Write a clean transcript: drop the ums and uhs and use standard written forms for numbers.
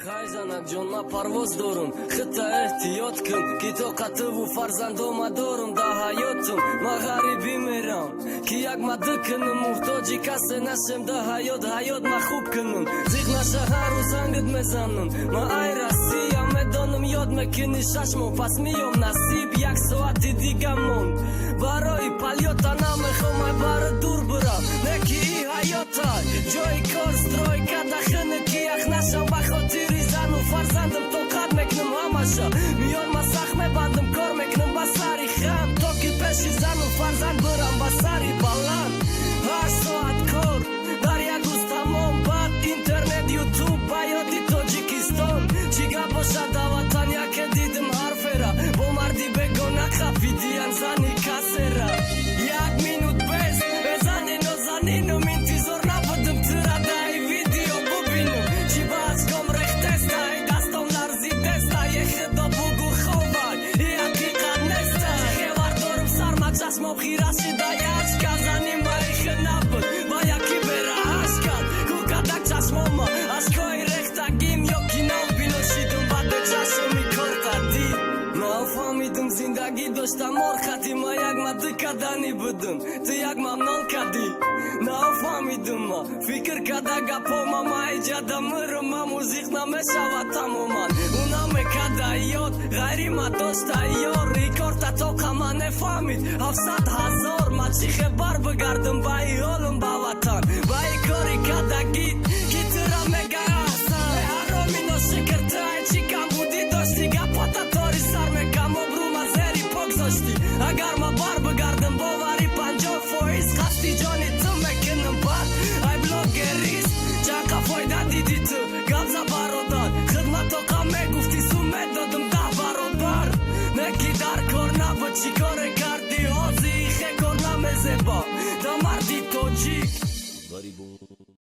Хай, занакҷон, ман парвоз дорум, хита эҳтиёт кун, ки тоқатуву фарзандома дорум. Да ҳаётум ман ғарибӣ мерам, ки як маду кунум, муҳтоҷи касе нашем да ҳаёт. Ҳаёт ма хуб кунум, зиқ наша, ҳар рӯз зангит мезанам. Ман ай Россия, медонам, ёд мекунӣ. 6 моҳ пас миём, насиб. Як соати дига монд барои полёт а. Намехом ай бары дур бирам, не ки и ҳаётай, ҷои кор, стройка да хиники ях нашам. Ба хотири зану фарзандам тоқат мекунам ҳамаша. Миён ма сахт мебандам, кор мекунам ба сари хам, то ки пеши зану фарзанд бирам ба сари баланд. 8 соат кор дар як рӯз тамом, баъд интернет, Ютуб, ба ёди Тоҷикистон. Чӣ гап бошад да ватан, яке дидим ҳарфера, бо марди бегона қапидиян зани касера. Як минут без зани нозанинум интизор набудам тура дай видео бубинум. Чӣ ба ашком рехтестай, дастом ларзидестай. Е худо, бугу хобай, и ҳақиқат нестай. Хевар дорум сарма, чашмом хира шида ашка. Зани маихе набуд ва яки бераҳаш кард. Кӯкадак чашмома ашкои рехтагим ё ки нав бино шидум, баъде чашми корта дид. Нафаҳмидум, зиндагӣ доштам орхати ма, як ма ду кардани будум, ту як мамнон кардӣ. Нафаҳмидум, ма фикр карда гапома, ма иҷада мурум, ма музиқ намешавад тамоман. Ӯ намекарда ёд, ғайри ма дошта ёр. Рекорда тоқа ма нефаҳмид, 700 000. Ма чӣ хебар бигардам ба и ҳолум ба ватан, ба и кори кардагит, ки тура мега аҳсан. Ҳароми ношукр, ту ай чӣ камбудӣ дошти? Гапота тори сар мекам, обрӯма зери пок зошти. Агар ма бар бигардам, бовари 50% қасди ҷони ту мекунам. Бад ай блогерист чанқа фоида дидӣ ту? Гап за, бародар, хидмат тоқа мегуфтӣ, сум медодам 10 баробар. Не ки дар кор набуд, чӣ коре кардӣ? Ҳозир хе кор намезеба да марди тоҷик. Ғарибон.